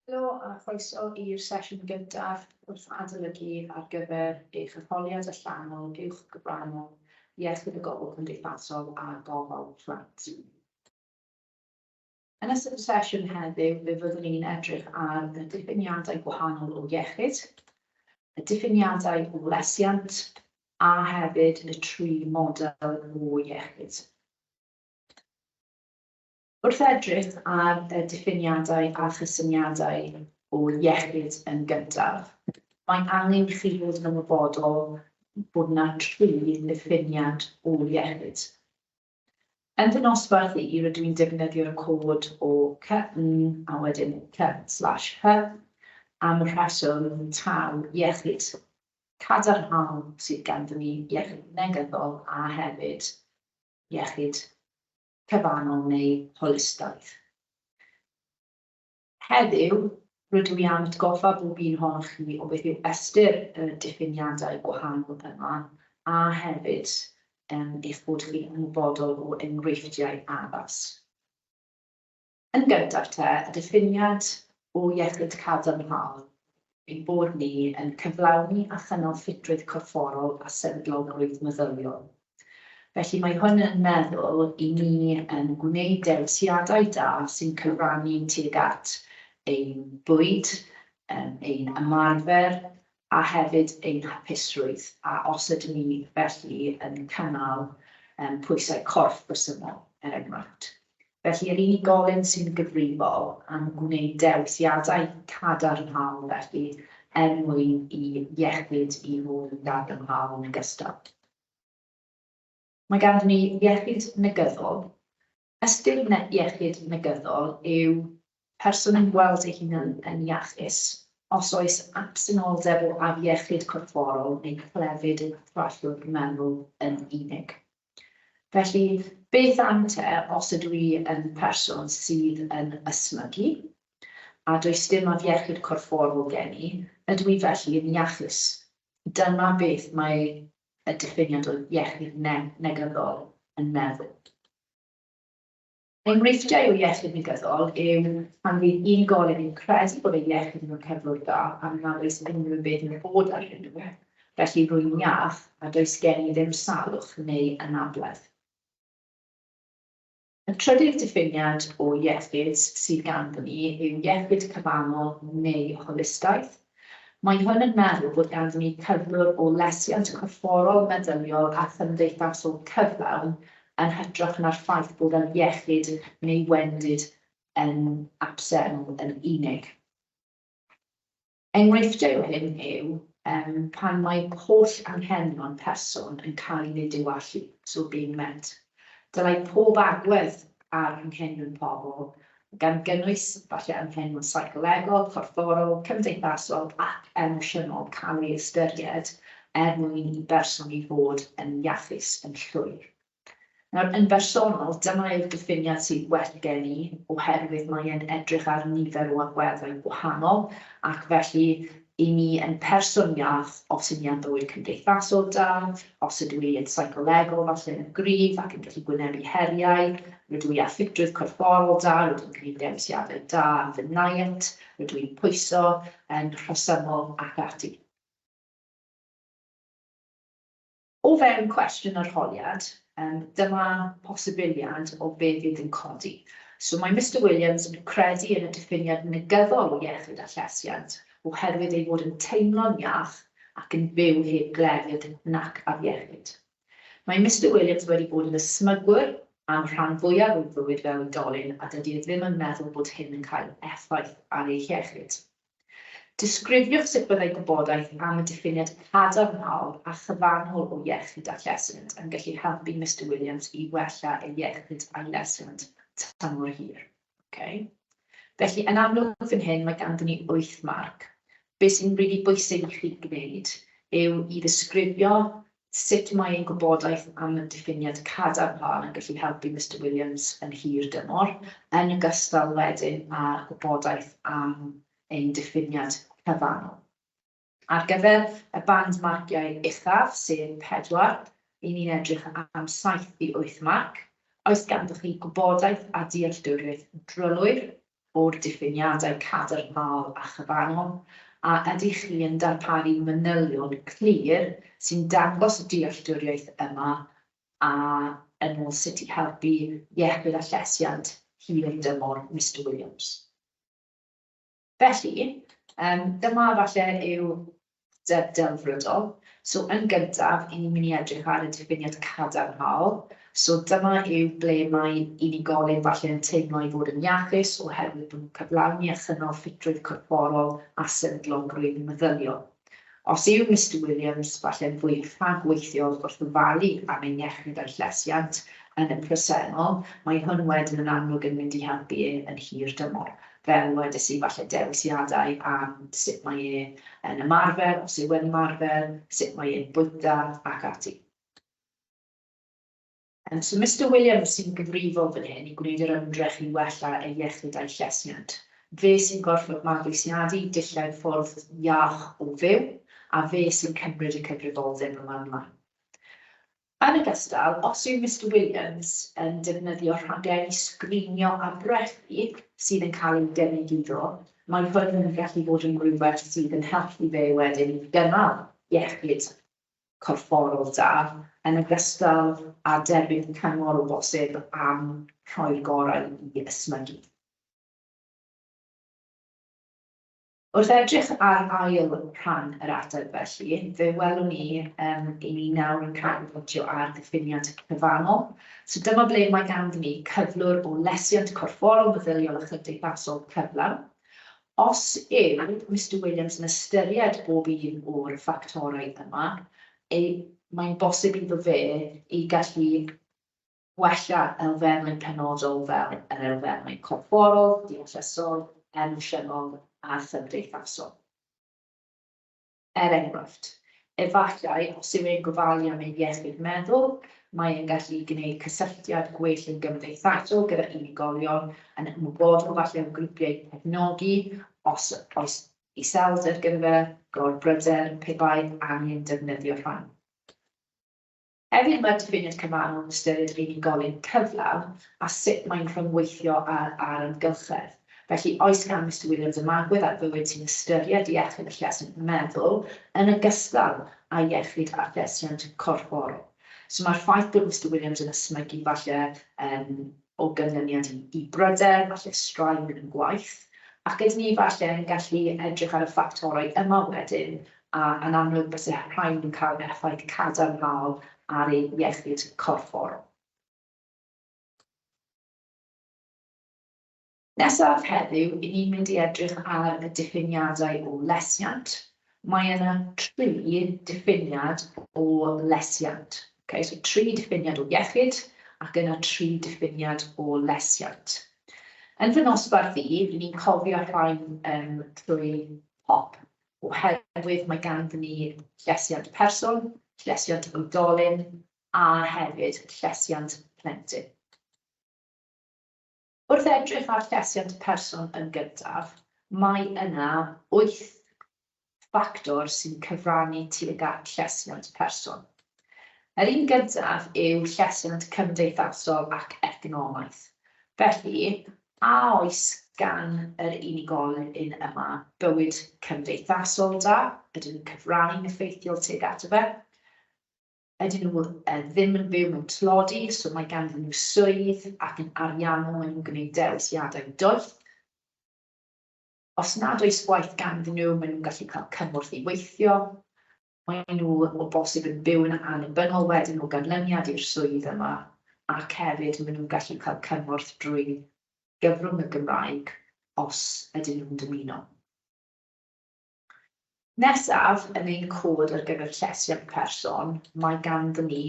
Helo a chroeso i'r sesiwn gyntaf wrth adolygu ar gyfer eich arholiad allanol uwch gyfrannol Iechyd a Gofal Cymdeithasol a Gofal Plant. Yn ystod y sesiwn heddiw, fe fyddwn ni'n edrych ar y diffiniadau gwahanol o iechyd, y diffiniadau o lesiant, a hefyd y tri model o iechyd. Wrth edrych ar y diffiniadau a chysyniadau o iechyd yn gyntaf, mae angen i chi fod yn ymwybodol bod yna tri diffiniad o iechyd. Yn fy nosbarth i, rydw i'n defnyddio'r cod o C N a wedyn C slash H am y rheswm taw iechyd cadarnhaol sydd ganddyn ni, iechyd negyddol a hefyd iechyd cyfannol neu holistaidd. Heddiw, rydw i am atgoffa bob un ohonoch chi o beth yw ystyr y diffiniadau gwahanol yma, a hefyd um, eich bod chi'n ymwybodol o enghreifftiau addas. Yn gyntaf te, y diffiniad o iechyd cadarnhaol ein bod ni yn cyflawni a chynnal ffitrwydd corfforol a sefydlogrwydd meddyliol. Felly mae hwn yn meddwl i ni yn gwneud dewisiadau da sy'n cyfrannu tuag at ein bwyd, ein ymarfer a hefyd ein hapusrwydd, a os ydyn ni felly yn cynnal pwysau corff rhesymol, er enghraifft. Felly, yr unigolyn sy'n gyfrifol am gwneud dewisiadau cadarnhaol felly er mwyn i iechyd i fod yn gadarnhaol yn ogystal. Mae ganddyn ni iechyd negyddol. Ystyr iechyd negyddol yw person yn gweld ei hunan yn iachus os oes absenoldeb o afiechyd corfforol neu clefyd trallwr meddwl yn unig. Felly, beth am te os ydw i yn person sydd yn ysmygu, a does dim afiechyd corfforol gen i, ydw i felly yn iachus? Dyma beth mae y diffiniad o iechyd negyddol yn meddwl. Enghreifftiau o iechyd negyddol yw pan fydd unigolyn yn credu bod ei iechyd mewn cyflwr da am nad oes unrhyw beth yn bod arnyn nhw, felly rwy'n iach a does gen i ddim salwch neu anabledd. Y trydydd diffiniad o iechyd sydd ganddon ni yw iechyd cyfannol neu holistaidd. Mae hwn yn meddwl bod ganddon ni cyflwr o lesiant corfforol, meddyliol a chymdeithasol cyflawn yn hytrach na'r ffaith bod afiechyd neu wendid yn absennol yn unig. Enghreifftiau o hyn yw um, pan mae holl anghenion person yn cael eu diwallu, so being met. Dylai pob agwedd ar anghenion pobl, gan gynnwys falle anghenion seicolegol, corfforol, cymdeithasol ac emosiynol cael ei ystyried er mwyn i berson i fod yn iachus yn llwyr. Nawr, yn bersonol, dyma yw'r diffiniad sydd well gen i, oherwydd mae e'n edrych ar nifer o agweddau gwahanol, ac felly i mi yn person iach, os ydw i am fywyd cymdeithasol da, os ydw i yn seicolegol falle yn gryf ac yn gallu gwynebu heriau, rydw i â ffitrwydd corfforol da, rydw i'n gwneud dewisiadau da am fy niet, rydw i'n pwyso yn rhesymol ac ati. O fewn cwestiwn arholiad, yym dyma posibiliad o be fydd yn codi. So mae Mister Williams yn credu yn y diffiniad negyddol o iechyd a llesiant oherwydd ei fod yn teimlo'n iach ac yn byw heb glefyd nac afiechyd. Mae Mister Williams wedi bod yn ysmygwr am rhan fwyaf o'i fywyd fel oedolyn a dydy e ddim yn meddwl bod hyn yn cael effaith ar ei hiechyd. Disgrifiwch sut byddai gwybodaeth am y diffiniad cadarnhaol a chyfannol o iechyd a llesiant yn gallu helpu Mister Williams i wella ei iechyd a'i lesiant tymor hir. Okay. Felly, yn amlwg fan hyn, mae ganddyn ni 8 marc. Be sy'n rili bwysig i chi gwneud yw i ddisgrifio sut mae ein gwybodaeth am y diffiniad cadarnhaol yn gallu helpu Mister Williams yn hir dymor, yn ogystal wedyn â'r gwybodaeth am ein diffiniad cyfannol. Ar gyfer y band marciau uchaf, sef 4, 'y ni'n edrych am 7 i 8 marc. Oes ganddoch chi gwybodaeth a dealltwriaeth drylwyr o'r diffiniadau cadarnhaol a chyfannol, a ydych chi yn darparu manylion clir sy'n dangos y dealltwriaeth yma a yn ôl sut i helpu iechyd a llesiant hir dymor Mister Williams? Felly, dyma falle yw delfrydol. So yn gyntaf, 'y ni'n mynd i edrych ar y diffiniad cadarnhaol. So dyma yw ble mae unigolyn falle yn teimlo ei fod yn iachus oherwydd bod nhw'n cyflawni a chynnal ffitrwydd corfforol a sefydlogrwydd meddyliol. Os yw Mister Williams falle'n fwy rhagweithiol wrth ofalu am ei iechyd a'i llesiant yn y presennol, mae hwn wedyn yn amlwg yn mynd i helpu e yn hir dymor. Fel wedes i, falle dewisiadau am sut mae e yn ymarfer, os yw e'n ymarfer, sut mae e'n bwyta ac ati. So Mister Williams sy'n gyfrifol fan hyn i gwneud yr ymdrech i wella ei iechyd a'i llesiant. Fe sy'n gorfod mabwysiadu dulliau ffordd iach o fyw, a fe sy'n cymryd y cyfrifoldeb yma ymlaen. Yn ogystal, os yw Mister Williams yn defnyddio rhaglenni sgrinio a brechu sydd yn cael ei gynnig iddo, mae hwn yn gallu bod yn rhywbeth sydd yn helpu fe wedyn i gynnal iechyd corfforol da, yn ogystal â derbyn cyngor o bosib am rhoi'r gorau i ysmygu. Wrth edrych ar ail rhan yr ateb felly, fe welwn ni i ni nawr yn canolbwyntio ar ddiffiniad cyfannol. So dyma ble mae ganddyn ni cyflwr o lesiant corfforol, meddyliol a chymdeithasol cyflawn. Os yw Mister Williams yn ystyried bob un o'r ffactorau yma, mae'n bosib iddo fe i gallu gwella elfennau penodol fel yr elfennau corfforol, deallusol, emosiynol a chymdeithasol. Er enghraifft, efallai os yw e'n gofalu am ei iechyd meddwl, mae e'n gallu gwneud cysylltiad gwell yn gymdeithasol gyda unigolion, yn ymwybodol falle o grwpiau cefnogi, os oes iselder gyda fe, gorbryder, pe bai angen defnyddio rhain. Hefyd mae'r diffiniad cyfannol yn ystyried yr unigolyn cyflawn a sut mae'n rhyngweithio â'r amgylchedd. Felly, oes gan Mister Williams ymagwedd at fywyd sy'n ystyried iechyd a llesiant meddwl yn ogystal â iechyd a llesiant corfforol? So mae'r ffaith bod Mister Williams yn ysmygu falle o ganlyniad i bryder, falle straen yn gwaith, ac ydyn ni falle yn gallu edrych ar y ffactorau yma wedyn, a yn amlwg byse rhain yn cael effaith cadarnhaol ar ei iechyd corfforol. Nesaf heddiw, 'y ni'n mynd i edrych ar y diffiniadau o lesiant. Mae yna 3 diffiniad o lesiant. Okay, so 3 diffiniad o iechyd ac yna 3 diffiniad o lesiant. Yn fy nosbarth i, ry'n ni'n cofio rhain trwy pop, oherwydd mae ganddyn ni llesiant person, llesiant oedolyn a hefyd llesiant plentyn. Wrth edrych ar llesiant person yn gyntaf, mae yna 8 ffactor sy'n cyfrannu tuag at llesiant person. Yr un gyntaf yw llesiant cymdeithasol ac economaidd. Felly, a oes gan yr unigolyn yma bywyd cymdeithasol da? Ydyn nhw'n cyfrannu'n effeithiol tuag ato fe? Ydyn nhw ddim yn byw mewn tlodi, so mae ganddyn nhw swydd ac yn ariannol maen nhw'n gwneud dewisiadau doeth. Os nad oes gwaith ganddyn nhw, maen nhw'n gallu cael cymorth i weithio. Maen nhw o bosib yn byw yn annibynnol wedyn o ganlyniad i'r swydd yma, ac hefyd maen nhw'n gallu cael cymorth drwy gyfrwng y Gymraeg os ydyn nhw'n dymuno. Nesaf, yn ein cod ar gyfer llesiant person, mae ganddyn ni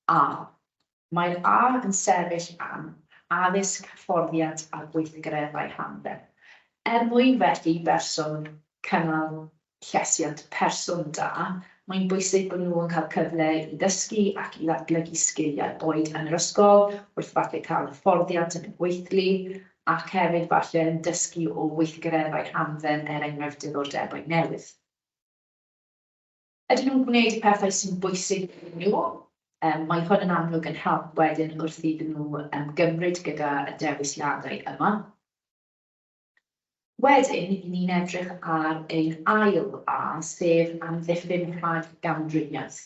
A. Mae'r A yn sefyll am addysg, hyfforddiant a gweithgareddau hamdden. Er mwyn felly i berson cynnal llesiant person da, mae'n bwysig bod nhw yn cael cyfle i ddysgu ac i ddatblygu sgiliau, boed yn yr ysgol, wrth falle cael hyfforddiant yn y gweithlu, ac hefyd falle yn dysgu o weithgareddau hamdden, er enghraifft diddordebau newydd. Ydyn nhw'n gwneud y pethau sy'n bwysig iddyn nhw? Mae hwn yn amlwg yn help wedyn wrth iddyn nhw ymgymryd gyda y dewisiadau yma. Wedyn, 'y ni'n edrych ar ein ail A, sef amddiffyn rhag gamdriniaeth.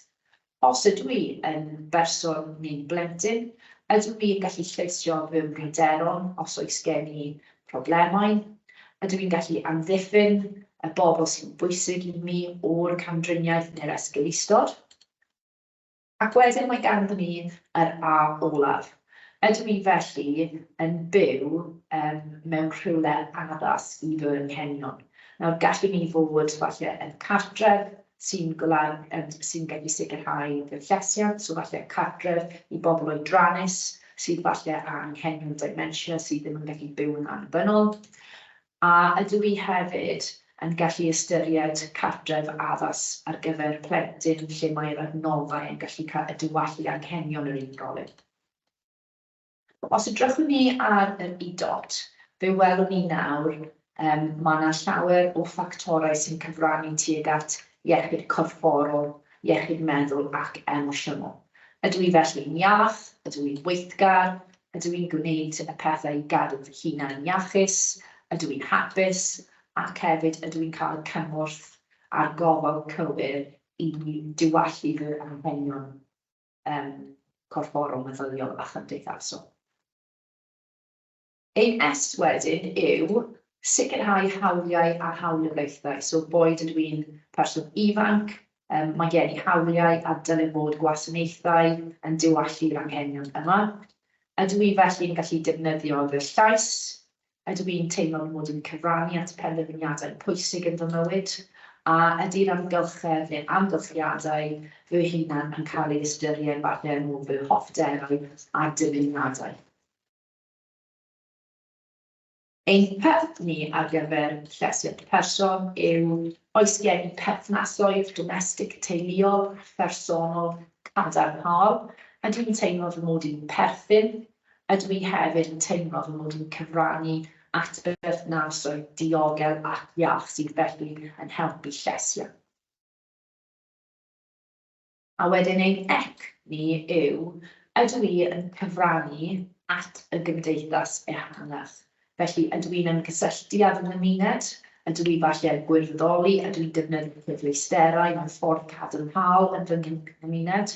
Os ydw i yn berson neu'n blentyn, ydw i'n gallu lleisio fy mhryderon os oes gen i problemau? Ydw i'n gallu amddiffyn y bobl sy'n bwysig i mi o'r camdriniaeth neu'r esgeulustod? Ac wedyn mae ganddon ni yr A olaf. Ydw i felly yn byw yym mewn rhywle addas i fy anghenion? Nawr, gallwn ni fod falle yn cartref sy'n sy'n gallu sicrhau fy llesiant, so falle cartref i bobl oedrannus sydd falle â anghenion dementia sydd ddim yn gallu byw yn annibynnol. A ydw i hefyd yn gallu ystyried cartref addas ar gyfer plentyn lle mae'r adnoddau yn gallu diwallu anghenion yr unigolyn? Os edrychwn ni ar yr e-dot, fe welwn ni nawr, mae 'na llawer o ffactorau sy'n cyfrannu tuag at iechyd corfforol, iechyd meddwl ac emosiynol. Ydw i felly'n iach? Ydw i'n weithgar? Ydw i'n gwneud y pethau i gadw fy hunan yn iachus? Ydw i'n hapus? Ac hefyd, ydw i'n cael y cymorth a'r gofal cywir i diwallu fy anghenion yym corfforol, meddyliol a chymdeithasol? Ein S wedyn yw sicrhau hawliau a hawliogaethau. So boed ydw i'n person ifanc, mae gen i hawliau a dylai fod gwasanaethau yn diwallu'r anghenion yma. Ydw i felly'n gallu defnyddio fy llais? Ydw i'n teimlo fy mod i'n cyfrannu at y penderfyniadau pwysig yn fy mywyd? A ydy'r amgylchedd neu amgylchiadau fy hunan yn cael ei ystyried falle yn ôl fy hoffterau a dymuniadau? Ein peth ni ar gyfer llesiant person yw, oes gen i perthnasoedd domestig, teuluol, phersonol cadarnhaol? Ydw i'n teimlo fy mod i'n perthyn? Ydw i hefyd yn teimlo fy mod i'n cyfrannu at berthnasoedd diogel ac iach sydd felly yn helpu llesiant? A wedyn ein ec ni yw, ydw i yn cyfrannu at y gymdeithas ehangach? Felly, ydw i'n ymgysylltu â fy nghymuned? Ydw i falle yn gwirfoddoli? Ydw i'n defnyddio cyfleusterau mewn ffordd cadarnhaol yn fy nghymuned?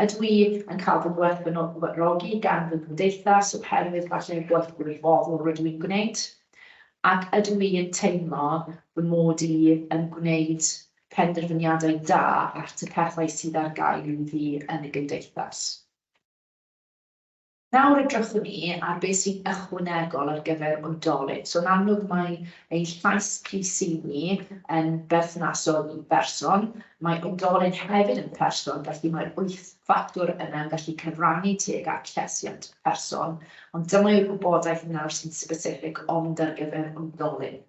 Ydw i yn cael fy ngwerthfawrogi gan fy nghymdeithas oherwydd falle gwaith gwirfoddol rydw i'n gwneud? Ac ydw i yn teimlo fy mod i yn gwneud penderfyniadau da at y pethau sydd ar gael i fi yn y gymdeithas? Nawr edrychwn ni ar beth sy'n ychwanegol ar gyfer oedolyn. So yn amlwg mae ein llais PC ni yn berthnasol i berson, mae oedolyn hefyd yn person, felly mae'r wyth ffactor yna yn gallu cyfrannu tuag at llesiant person, ond dyma yw'r wybodaeth nawr sy'n specific ond ar gyfer oedolyn.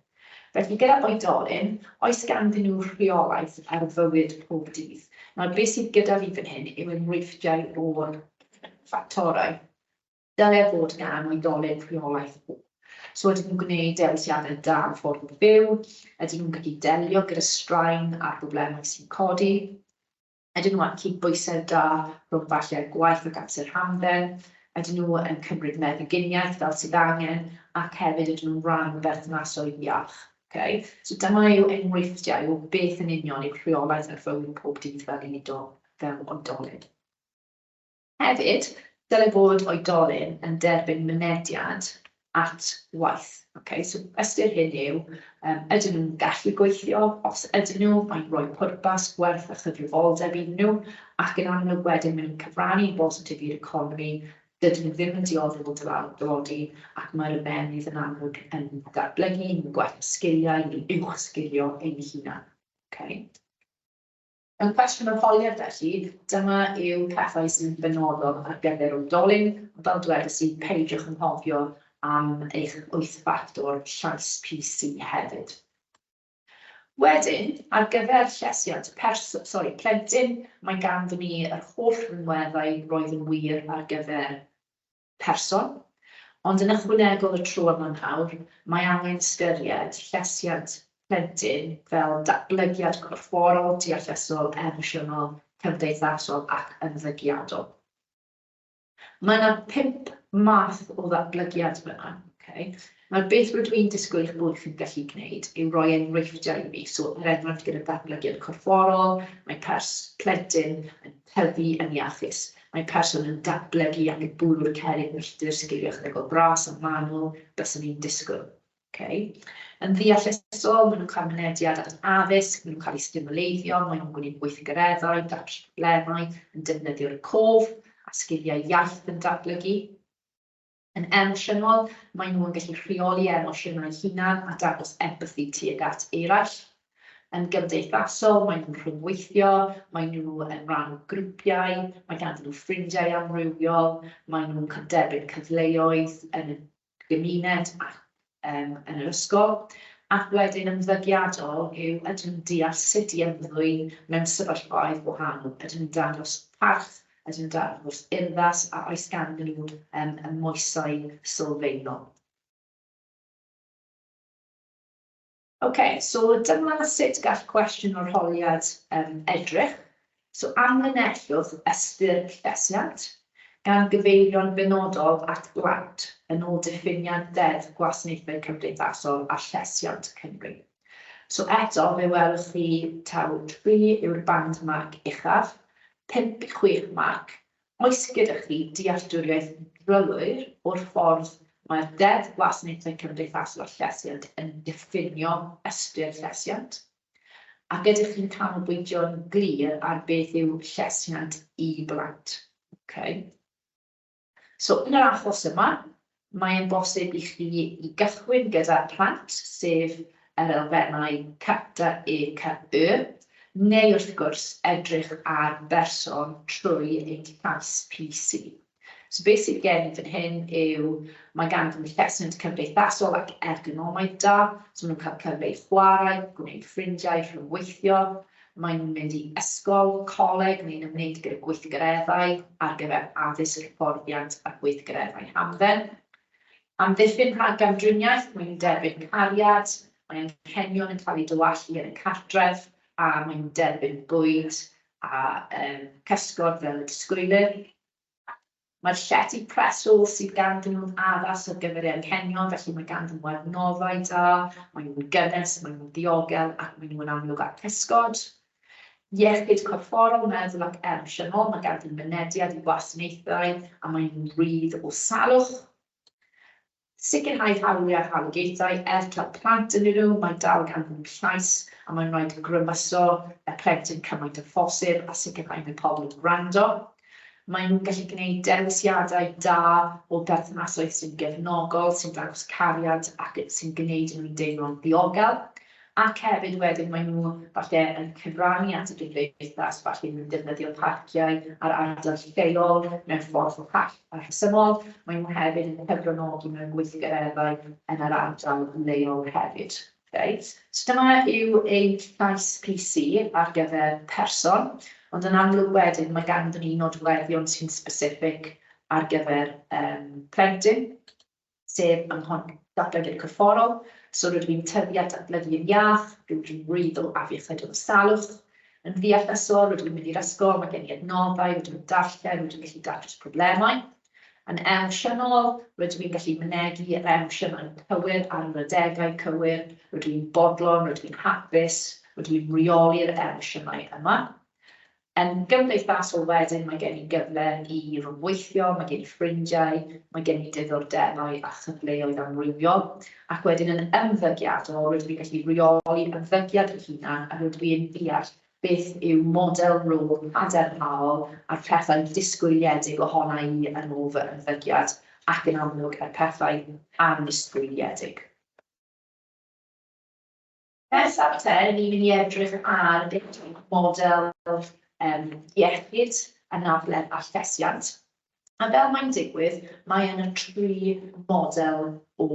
Felly gyda oedolyn, oes ganddyn nhw rheolaeth ar fywyd pob dydd? Nawr, beth sydd gyda fi fan hyn yw enghreifftiau o'r ffactorau dylai fod gan oedolyn rheolaeth o. So ydyn nhw'n gwneud dewisiadau da am ffordd o fyw? Ydyn nhw'n gallu delio gyda straen a'r broblemau sy'n codi? Ydyn nhw â cydbwysedd da rhwng falle gwaith ac amser hamdden? Ydyn nhw yn cymryd meddyginiaeth fel sydd angen? Ac hefyd ydyn nhw'n rhan o berthnasoedd iach? Okay? So dyma yw enghreifftiau o beth yn union yw rheolaeth ar fywyd pob dydd fel unigol, fel oedolyn. Hefyd, dylai fod oedolyn yn derbyn mynediad at waith. Okay? So ystyr hyn yw, ydyn nhw'n gallu gweithio? Os ydyn nhw, mae'n rhoi pwrpas, gwerth a chyfrifoldeb iddyn nhw, ac yn amlwg wedyn maen nhw'n cyfrannu'n bositif i'r economi, dydyn nhw ddim yn dioddef o dlodi, ac mae'r ymennydd yn amlwg yn datblygu, yn gwella sgiliau, yn uwchsgilio eu hunan. Okay? Mewn cwestiwn arholiad felly, dyma yw pethau sy'n benodol ar gyfer oedolyn, ond fel dwedais i, peidiwch anghofio am eich wyth ffactor llais PC hefyd. Wedyn, ar gyfer llesiant sori, plentyn, mae ganddon ni yr holl rinweddau roedd yn wir ar gyfer person, ond yn ychwanegol y tro yma nawr, mae angen ystyried llesiant plentyn fel datblygiad corfforol, deallusol, emosiynol, cymdeithasol ac ymddygiadol. Mae yna 5 math o ddatblygiad fyna. Okay. Nawr beth rydw i'n disgwyl eich bod chi'n gallu gwneud yw roi enghreifftiau i fi. So er enghraifft gyda datblygiad corfforol, mae plentyn yn tyfu yn iachus. Mae person yn datblygu ac yn bwrw'r cerrig milltir sgiliau ychwanegol bras a manwl, byswn i'n disgwyl. Okay. Yn ddeallusol, maen nhw'n cael mynediad at addysg, maen nhw'n cael eu stimuleiddio, maen nhw'n gwneud gweithgareddau, datrys problemau, yn defnyddio'r cof a sgiliau iaith yn datblygu. Yn emosiynol, maen nhw'n gallu rheoli emosiynau hunan a dangos empathi tuag at eraill. Yn gymdeithasol, maen nhw'n rhyngweithio, maen nhw yn rhan o grwpiau, mae ganddyn nhw ffrindiau amrywiol, maen nhw'n derbyn cyfleoedd yn y gymuned ac yn yr ysgol. Ac wedyn ymddygiadol yw ydyn nhw'n deall sut i ymddwyn mewn sefyllfaoedd gwahanol, ydyn nhw'n dangos parch, ydyn nhw'n dangos urddas, a oes ganddyn nhw y moesau sylfaenol. OK, so dyma sut gall cwestiwn o'r holiad edrych. So amlinellwch ystyr llesiant, gan gyfeirio'n benodol at blant yn ôl diffiniad Deddf Gwasanaethau Cymdeithasol a Llesiant Cymru. So eto, fe welwch chi taw 3 yw'r band marc uchaf, 5 i 6 marc. Oes gyda chi dealltwriaeth drylwyr o'r ffordd mae'r Deddf Gwasanaethau Cymdeithasol a Llesiant yn diffinio ystyr llesiant? Ac ydych chi'n canolbwyntio'n glir ar beth yw llesiant i blant? Okay. So yn yr achos yma, mae'n bosib i chi i gychwyn gyda plant, sef yr elfennau C, D, E, C, Y, neu wrth gwrs edrych ar berson trwy ein llais PC. So beth sydd gen i fan hyn yw mae ganddyn nhw llesiant cymdeithasol ac ergonomaidd da, so maen nhw'n cael cyfle i chwarae, gwneud ffrindiau, rhyngweithio. Maen nhw'n mynd i ysgol, coleg neu'n ymwneud gyda gweithgareddau ar gyfer addysg, hyfforddiant a gweithgareddau hamdden. Amddiffyn rhag gamdriniaeth, maen nhw'n derbyn cariad, mae anghenion yn cael eu dywallu yn y cartref a maen nhw'n derbyn bwyd a cysgod fel y disgwylir. Mae'r llety preswyl sydd ganddyn nhw'n addas ar gyfer eu anghenion, felly mae ganddyn nhw adnoddau da, maen nhw'n gynnes, maen nhw'n ddiogel ac maen nhw'n amlwg â cysgod. Iechyd corfforol, meddwl ac emosiynol, mae ganddyn nhw mynediad i gwasanaethau a maen nhw'n rhydd o salwch. Sicrhau hawliau a hawogaethau, er taw plant ydyn nhw, mae dal ganddyn nhw llais a mae'n rhaid grymuso y plentyn cymaint â phosib a sicrhau mae pobl yn gwrando. Maen nhw'n gallu gwneud dewisiadau da o berthnasoedd sy'n gefnogol, sy'n dangos cariad ac sy'n gwneud i nhw'n deimlo'n ddiogel. Ac hefyd wedyn maen nhw falle yn cyfrannu at y gymdeithas, falle nhw'n defnyddio parciau a'r ardal lleol mewn ffordd call a rhesymol. Maen nhw hefyd yn cyfranogi mewn gweithgareddau yn yr ardal leol hefyd. Okay. So dyma yw ein llais PC ar gyfer person, ond yn amlwg wedyn mae ganddyn ni nodweddion sy'n specific ar gyfer plentyn, sef datblygiad corfforol. So rydw i'n tyfu a datblygu'n iach, rydw i'n rhydd o afiechydon o salwch. Yn ddeallusol, rydw i'n mynd i'r ysgol, mae gen i adnoddau, rydw i'n darllen, rydw i'n gallu datrys problemau. Yn emosiynol, rydw i'n gallu mynegi yr emosiynau cywir ar yr adegau cywir, rydw i'n bodlon, rydw i'n hapus, rydw i'n rheoli'r emosiynau yma. Yn gymdeithasol wedyn, mae gen i gyfle i ryngweithio, mae gen i ffrindiau, mae gen i diddordebau a chyfleoedd amrywiol. Ac wedyn yn ymddygiadol, rydw i'n gallu rheoli ymddygiad fy hunan a rydw i'n deall beth yw model rôl cadarnhaol a'r pethau disgwyliedig ohona i yn ôl fy ymddygiad ac yn amlwg y pethau annisgwyliedig. Nesaf te, ni'n mynd i edrych ar model iechyd, anabledd a llesiant. A fel mae'n digwydd, mae yna 3 model o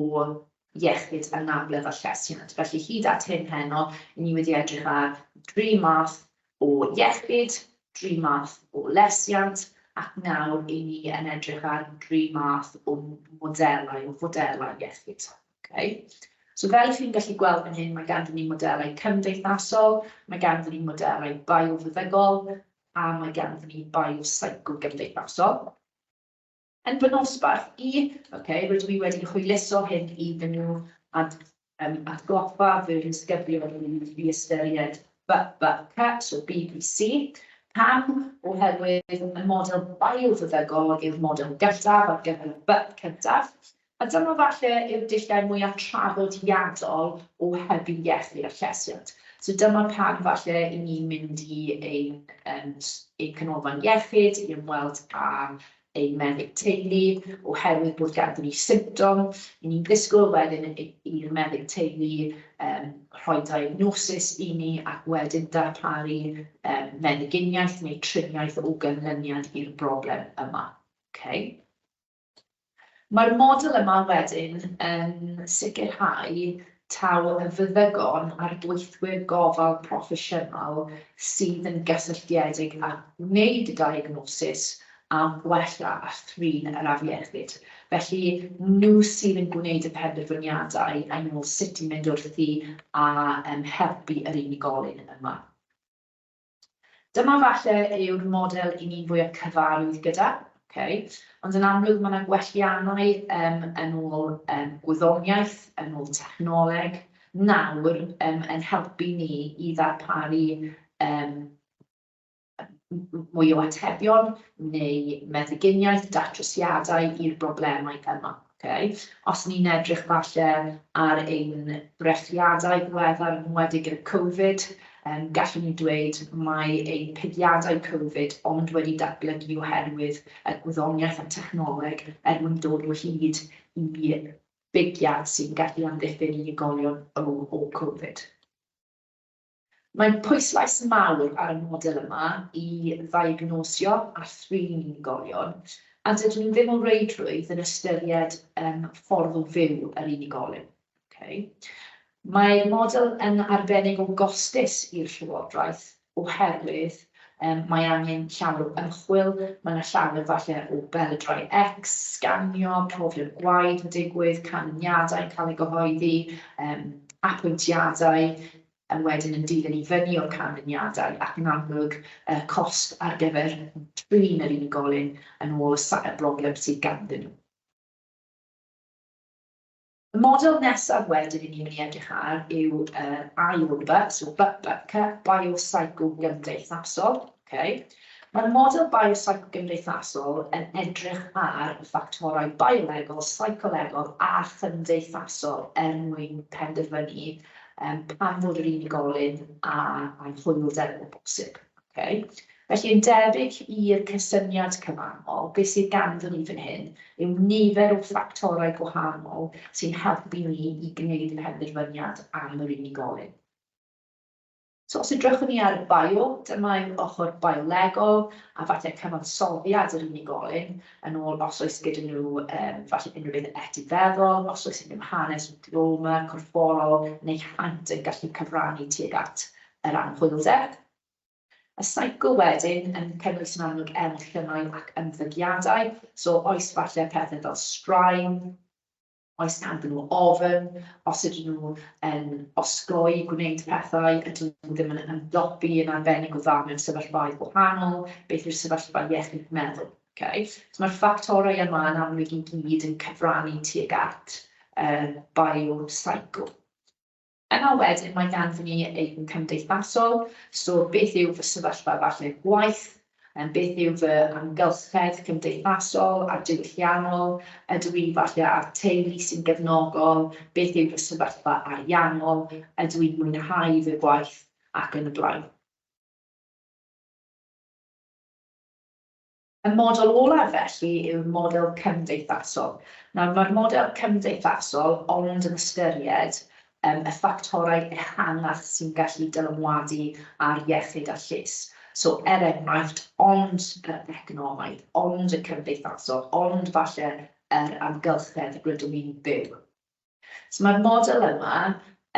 iechyd, anabledd a llesiant. Felly hyd at hyn heno, ni wedi edrych ar 3 math o iechyd, 3 math o lesiant, ac nawr i ni yn edrych ar 3 math o modelau iechyd. Okay. So fel chi'n gallu gweld fan hyn, mae ganddyn ni modelau cymdeithasol, mae ganddyn ni modelau biofeddygol, a mae ganddyn ni biopsychogymdeithasol. Yn fy nosbarth i, okay, rydw i wedi hwyluso hyn iddyn nhw a atgoffa fy nisgyblion i ystyried B, B, C, so BBC. Pam? Oherwydd y model biofeddygol yw'r model gyntaf ar gyfer y B cyntaf. A dyma falle yw'r dulliau mwyaf traddodiadol o hybu iechyd a llesiant. So dyma pam falle i ni'n mynd i ein canolfan iechyd i ymweld â ein meddyg teulu, oherwydd bod ganddyn ni symptom, i ni'n disgwyl wedyn i'r meddyg teulu rhoi diagnosis i ni ac wedyn darparu meddyginiaeth neu triniaeth o ganlyniad i'r broblem yma. Okay. Mae'r model yma wedyn yn sicrhau taw y feddygon a'r gweithwyr gofal proffesiynol sydd yn gysylltiedig â gwneud y diagnosis a gwella a thrin yr afiechyd. Felly, nhw sydd yn gwneud y penderfyniadau yn ôl sut i mynd wrthi a helpu yr unigolyn yma. Dyma falle yw'r model i ni'n fwyaf cyfarwydd gyda, okay? Ond yn amlwg mae yna gwelliannau yn ôl gwyddoniaeth, yn ôl technoleg, nawr yn helpu ni i ddarparu mwy o atebion neu meddyginiaeth, datrysiadau i'r broblemau yma. Okay? Os ni'n edrych falle ar ein brechiadau ddiweddar, yn enwedig gyda Covid, gallwn ni dweud mae ein pigiadau Covid ond wedi datblygu oherwydd y gwyddoniaeth a technoleg er mwyn dod o hyd i bigiad sy'n gallu amddiffyn unigolion o Covid. Mae'n pwyslais mawr ar y model yma i ddiagnosio a thrin unigolion, a dydyn nhw ddim o reidrwydd yn ystyried ffordd o fyw yr unigolyn. Okay. Mae'r model yn arbennig o gostus i'r Llywodraeth oherwydd mae angen llawer o ymchwil, mae yna llawer falle o belydrau X, sganio, profion gwaed yn digwydd, canlyniadau yn cael eu gyhoeddi, apwyntiadau, yn wedyn yn dilyn i fyny o'r canlyniadau ac yn amlwg y cost ar gyfer trin yr unigolyn yn ôl y broblem sydd ganddyn nhw. Y model nesaf wedyn i ni'n mynd i edrych ar yw ail B, so B, B, C, biopsychogymdeithasol. Okay. Mae'r model biopsychogymdeithasol yn edrych ar y ffactorau biolegol, seicolegol a chymdeithasol er mwyn penderfynu pam fod yr unigolyn a anhwylder o bosib. Okay. Felly, yn debyg i'r cysyniad cyfannol, beth sydd ganddon ni fan hyn yw nifer o ffactorau gwahanol sy'n helpu ni i gwneud penderfyniad am yr unigolyn. So os edrychwn ni ar y bio, dyma yw ochr biolegol a falle cyfansoddiad yr unigolyn yn ôl os oes gyda nhw falle unrhyw beth etifeddol, os oes unrhyw hanes o drawma corfforol neu haint yn gallu cyfrannu tuag at yr anhwylder. Y psycho wedyn yn cynnwys yn amlwg emosiynau ac ymddygiadau, so oes falle pethau fel straen, oes ganddyn nhw ofn, os ydyn nhw yn osgoi gwneud pethau, ydyn nhw ddim yn ymdopi yn arbennig o dda mewn sefyllfaoedd gwahanol, beth yw'r sefyllfa iechyd meddwl. Okay? So mae'r ffactorau yma yn amlwg i gyd yn cyfrannu tuag at biopsycho. Yna wedyn mae ganddyn ni ein cymdeithasol, so beth yw fy sefyllfa falle gwaith, beth yw fy amgylchedd cymdeithasol a diwylliannol, ydw i falle ar teulu sy'n gefnogol, beth yw fy sefyllfa ariannol, ydw i'n mwynhau fy gwaith ac yn y blaen. Y model olaf felly yw'r model cymdeithasol. Nawr mae'r model cymdeithasol ond yn ystyried y ffactorau ehangach sy'n gallu dylanwadu ar iechyd a lles. So er enghraifft, ond yr economaidd, ond y cymdeithasol, ond falle yr amgylchedd rydw i'n byw. So mae'r model yma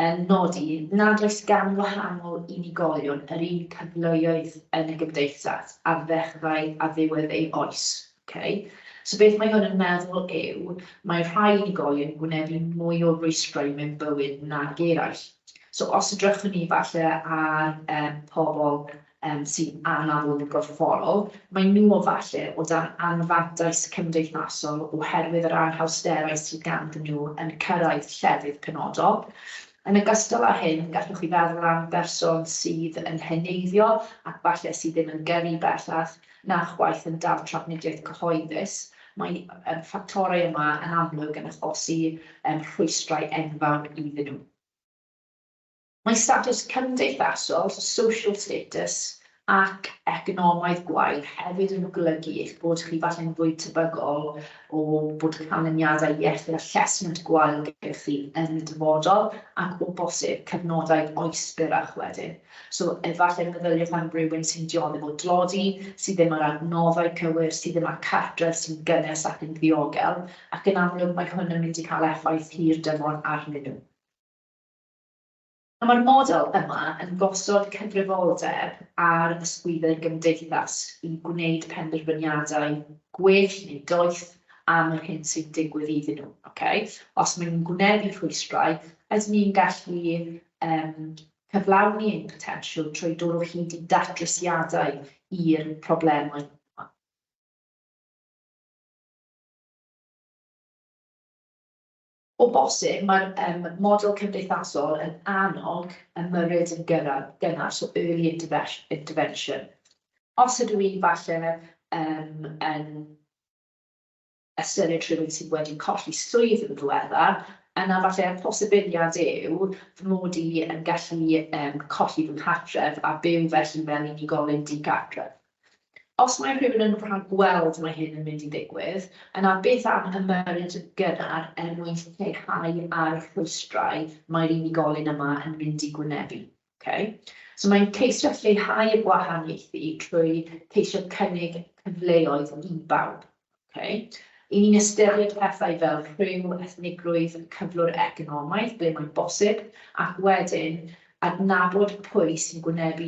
yn nodi nad oes gan wahanol unigolion yr un cyfleoedd yn y gymdeithas ar ddechrau a ddiwedd ei oes. Okay? So beth mae hwn yn meddwl yw, mae rhai unigolion yn gwynebu mwy o rwystrau mewn bywyd nag eraill. So os edrychwn ni falle ar pobl sy'n anabl yn gorfforol, mae nhw o falle o dan anfantais cymdeithasol oherwydd yr anhawsterau sydd ganddyn nhw yn cyrraedd llefydd penodol. Yn ogystal â hyn, gallwch chi feddwl am berson sydd yn heneiddio ac falle sydd ddim yn gyrru bellach na chwaith yn dal trafnidiaeth cyhoeddus. Mae y ffactorau yma yn amlwg yn achosi rhwystrau enfawr iddyn nhw. Mae statws cymdeithasol, so social status, ac economaidd gwael hefyd yn golygu eich bod chi falle'n fwy tebygol o bod canlyniadau iechyd a llesiant gwael gyda chi yn y dyfodol ac o bosib cyfnodau oes byrrach wedyn. So efallai meddyliwch am rywun sy'n dioddef o dlodi, sydd ddim â'r adnoddau cywir, sydd ddim â cartref sy'n gynnes ac yn ddiogel, ac yn amlwg mae hwn yn mynd i cael effaith hir dymor arnyn nhw. A mae'r model yma yn gosod cyfrifoldeb ar ysgwyddau'r gymdeithas i gwneud penderfyniadau gwell neu doeth am yr hyn sy'n digwydd iddyn nhw. Okay? Os maen nhw'n gwynebu rhwystrau, ydyn ni'n gallu cyflawni ein potensial trwy dod o hyd i datrysiadau i'r problemau yma. O bosib, mae'r model cymdeithasol yn annog ymyrryd yn gynnar, so early intervention. Os ydw i falle yn ystyried rhywun sydd wedi colli swydd yn ddiweddar, yna falle'r posibiliad yw fy mod i yn gallu colli fy nghartref a byw felly fel unigolyn digartref. Os mae rhywun yn rhagweld mae hyn yn mynd i ddigwydd, yna beth am ymyrryd yn gynnar er mwyn lleihau ar y rhwystrau mae'r unigolyn yma yn mynd i gwynebu. Okay? So mae'n ceisio lleihau y gwahaniaethu trwy ceisio cynnig cyfleoedd i bawb. Okay? I ni'n ystyried pethau fel rhyw, ethnigrwydd, cyflwr economaidd, ble mae'n bosib, ac wedyn adnabod pwy sy'n gwynebu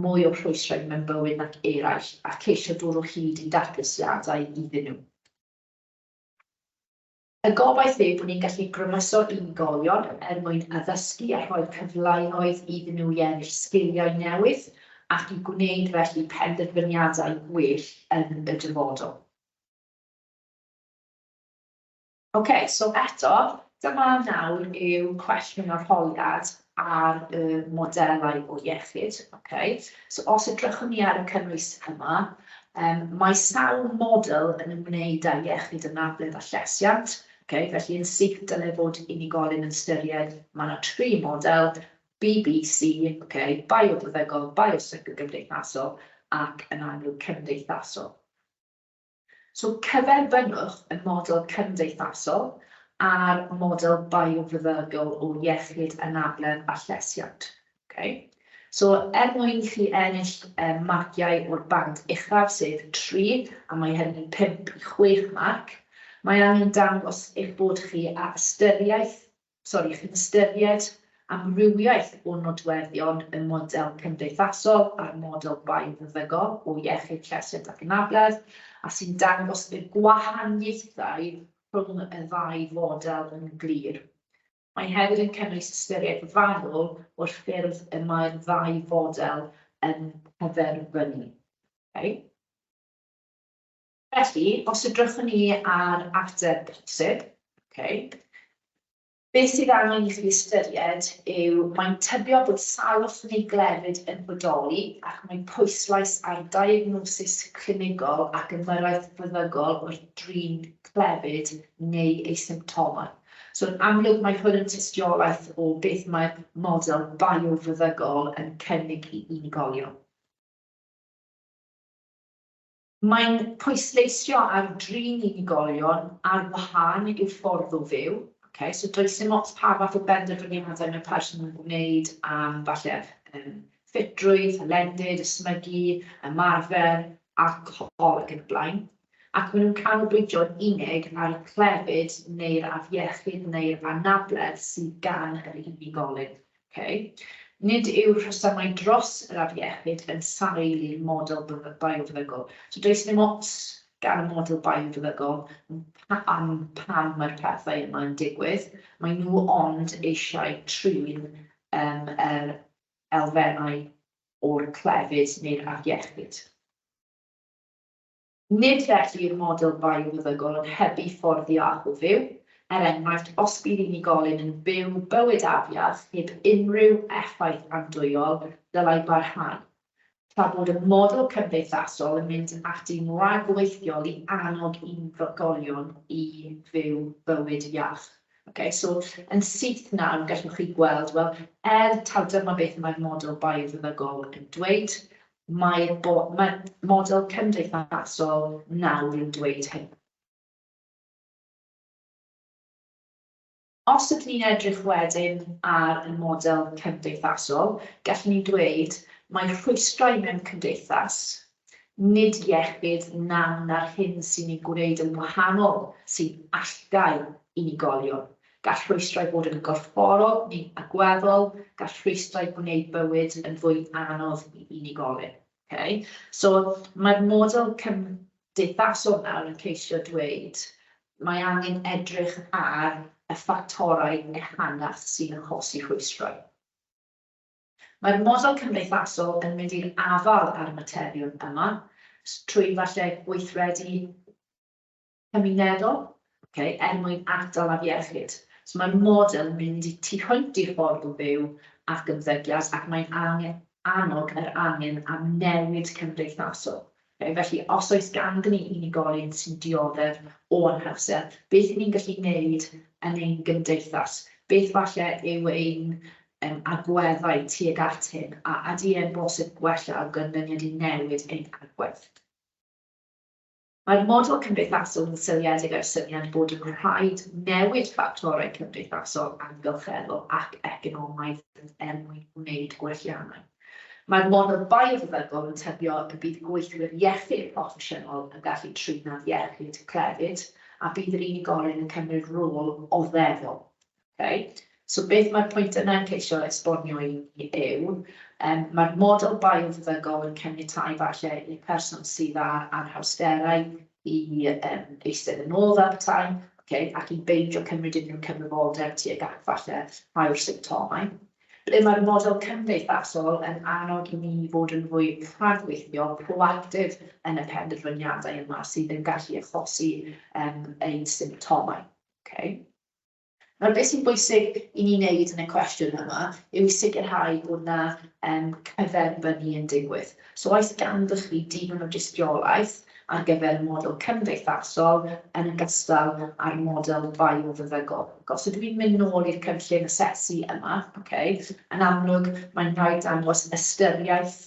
mwy o rhwystrau mewn bywyd nac eraill, a ceisio dod o hyd i datrysiadau iddyn nhw. Y gobaith yw bod ni'n gallu grymuso unigolion er mwyn addysgu a rhoi cyfleoedd iddyn nhw i ennill sgiliau newydd ac i gwneud felly penderfyniadau gwell yn y dyfodol. OK, so eto, dyma nawr yw cwestiwn arholiad ar y modelau o iechyd. OK, so os edrychwn ni ar y cynnwys yma, mae sawl model yn ymwneud â iechyd, anabledd a llesiant. OK, felly yn syth dylai fod unigolyn yn ystyried, mae yna tri model, BBC, OK, biofeddygol, biopsychogymdeithasol ac yn amlwg cymdeithasol. So cyferbynnwch y model cymdeithasol a'r model biofeddygol o iechyd, anabledd a llesiant. Okay? So er mwyn i chi ennill marciau o'r band uchaf, sef 3, a mae hynny'n 5 i 6 marc, mae angen dangos eich bod chi a ystyriaeth, sori, chi'n ystyried amrywiaeth o nodweddion y model cymdeithasol a'r model biofeddygol o iechyd, llesiant ac anabledd, a sy'n dangos y gwahaniaethau rhwng y ddau fodel yn glir. Mae hefyd yn cynnwys ystyriaeth fanwl o'r ffyrdd y mae'r ddau fodel yn cyferbynnu. Okay? Felly, os edrychwn ni ar ateb posib, okay, beth sydd angen i chi ystyried yw mae'n tybio bod salwch neu glefyd yn bodoli ac mae pwyslais ar diagnosis clinigol ac ymyrraeth feddygol wrth drin clefyd neu ei symptomau. So yn amlwg mae hwn yn tystiolaeth o beth mae'r model biofeddygol yn cynnig i unigolion. Mae'n pwysleisio ar drin unigolion ar wahân i'w ffordd o fyw. Okay, so does dim ots pa fath o benderfyniadau mae person yn gwneud am falle ffitrwydd, hylendid, ysmygu, ymarfer, alcohol ac yn y blaen. Ac maen nhw'n canolbwyntio'n unig ar y clefyd neu'r afiechyd neu'r anabledd sydd gan yr unigolyn. Okay? Nid yw'r rhesymau dros yr afiechyd yn sail i'r model biofeddygol. So does dim ots gan y model biofeddygol am pam mae'r pethau yma yn digwydd. Mae nhw ond eisiau trin yr elfennau o'r clefyd neu'r afiechyd. Nid felly yw'r model biofeddygol yn hybu ffordd iach o fyw. Er enghraifft, os bydd unigolyn yn byw bywyd afiach heb unrhyw effaith andwyol, dylai barhau, tra bod y model cymdeithasol yn mynd ati'n ragweithiol i annog unigolion i fyw bywyd iach. Okay, so yn syth nawr gallwch chi gweld, wel, er taw dyma beth mae'r model biofeddygol yn dweud, mae'r mae model cymdeithasol nawr yn dweud hyn. Os ydyn ni'n edrych wedyn ar y model cymdeithasol, gallwn ni dweud mae rhwystrau mewn cymdeithas, nid iechyd, nam na'r hyn sy'n ei gwneud yn wahanol sy'n allgau unigolion. Gall rhwystrau fod yn gorfforol neu agweddol, gall rhwystrau gwneud bywyd yn fwy anodd i unigolyn. Okay? So mae'r model cymdeithasol nawr yn ceisio dweud mae angen edrych ar y ffactorau ehangach sy'n achosi rhwystrau. Mae'r model cymdeithasol yn mynd i'r afael â'r materion yma trwy falle gweithredu cymunedol, okay, er mwyn atal afiechyd. So mae'r model yn mynd i tu hwnt i'r ffordd o fyw ac ymddygiad, ac mae'n angen annog yr angen am newid cymdeithasol. Okay, felly, os oes ganddyn ni unigolyn sy'n dioddef o anhawster, beth 'y ni'n gallu gwneud yn ein gymdeithas? Beth falle yw ein agweddau tuag at hyn, a ydy e'n bosib gwella o ganlyniad i newid ein agwedd? Mae'r model cymdeithasol yn seiliedig ar syniad bod yn rhaid newid ffactorau cymdeithasol, amgylcheddol ac economaidd er mwyn gwneud gwelliannau. Mae'r model biofeddygol yn tybio y bydd gweithwyr iechyd proffesiynol yn gallu trin afiechyd clefyd a bydd yr unigolyn yn cymryd rôl oddefol. Okay? So beth mae'r pwynt yna'n ceisio esbonio i ni yw, mae'r model biofeddygol yn caniatáu falle i'r person sydd â anhawsterau i eistedd yn ôl fel petai, okay, ac i beidio cymryd unrhyw cyfrifoldeb tuag at falle rhai o'r symptomau. Ble mae'r model cymdeithasol yn annog i ni fod yn fwy rhagweithiol, proactif yn y penderfyniadau yma sydd yn gallu achosi ein symptomau. Okay. Nawr, beth sy'n bwysig i ni wneud yn y cwestiwn yma yw i sicrhau bod 'na cyferbynnu yn digwydd. So oes ganddoch chi digon o dystiolaeth ar gyfer y model cymdeithasol yn ogystal â'r model biofeddygol? Ac os ydw i'n mynd nôl i'r cynllun asesu yma, okay, yn amlwg mae'n rhaid dangos ystyriaeth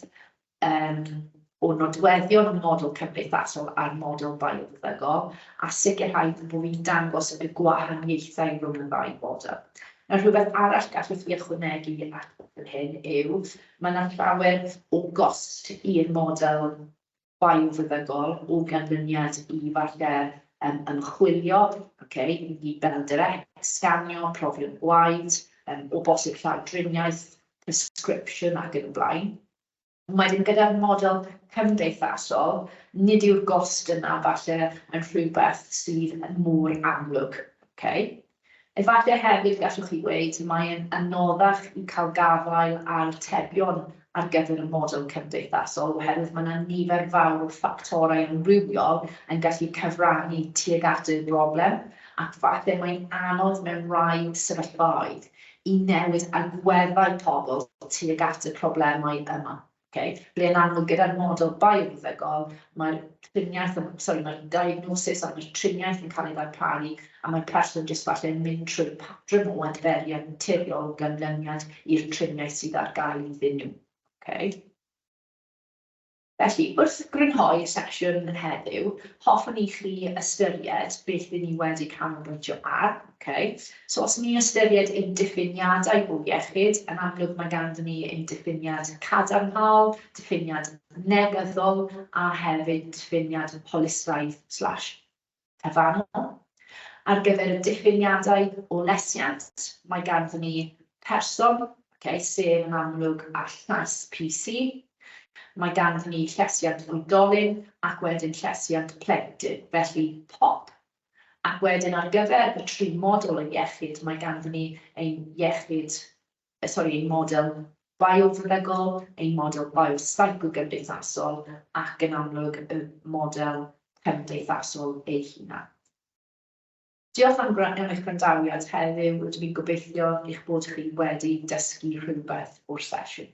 o nodweddion y model cymdeithasol a'r model biofeddygol, a sicrhau bod fi'n dangos y gwahaniaethau rhwng y ddau fodel. Nawr, rhywbeth arall gallwch chi ychwanegu at hyn yw, mae yna llawer o gost i'r model biofeddygol o ganlyniad i falle ymchwilio, okay, i belydr X, sganio, profion gwaed, o bosib llawdriniaeth, prescription ac yn y blaen. Wedyn gyda'r model cymdeithasol, nid yw'r gost yna falle yn rhywbeth sydd yn mor amlwg. Okay? Efallai hefyd gallwch chi ddweud mae'n anoddach i cael gafael ar atebion ar gyfer y model cymdeithasol, oherwydd mae yna nifer fawr o ffactorau amrywiol yn gallu cyfrannu tuag at y broblem, ac falle mae'n anodd mewn rai sefyllfaoedd i newid agweddau pobl tuag at y problemau yma. Okay? Ble yn amlwg gyda'r model biofeddygol, mae'r triniaeth, sorry, mae'r diagnosis a mae'r triniaeth yn cael ei ddarparu, a mae'r person jyst falle yn mynd trwy'r patrwm o adferiad naturiol o ganlyniad i'r triniaeth sydd ar gael iddyn nhw. Okay? Felly, wrth grynhoi y sesiwn heddiw, hoffwn i chi ystyried beth 'yn ni wedi canolbwyntio ar. Okay? So os ni'n ystyried ein diffiniadau o iechyd, yn amlwg mae ganddon ni ein diffiniad cadarnhaol, diffiniad negyddol, a hefyd diffiniad holistaidd/cyfannol. Ar gyfer y diffiniadau o lesiant, mae ganddon ni person, okay, sef yn amlwg a llais PC. Mae ganddon ni llesiant oedolyn ac wedyn llesiant plentyn, felly POP. Ac wedyn ar gyfer y tri model o iechyd, mae ganddon ni ein iechyd, sorry, ein model biofeddygol, ein model biopsychogymdeithasol ac yn amlwg y model cymdeithasol ei hunan. Diolch am eich gwrandawiad heddiw. Rydw i'n gobeithio eich bod chi wedi dysgu rhywbeth o'r sesiwn.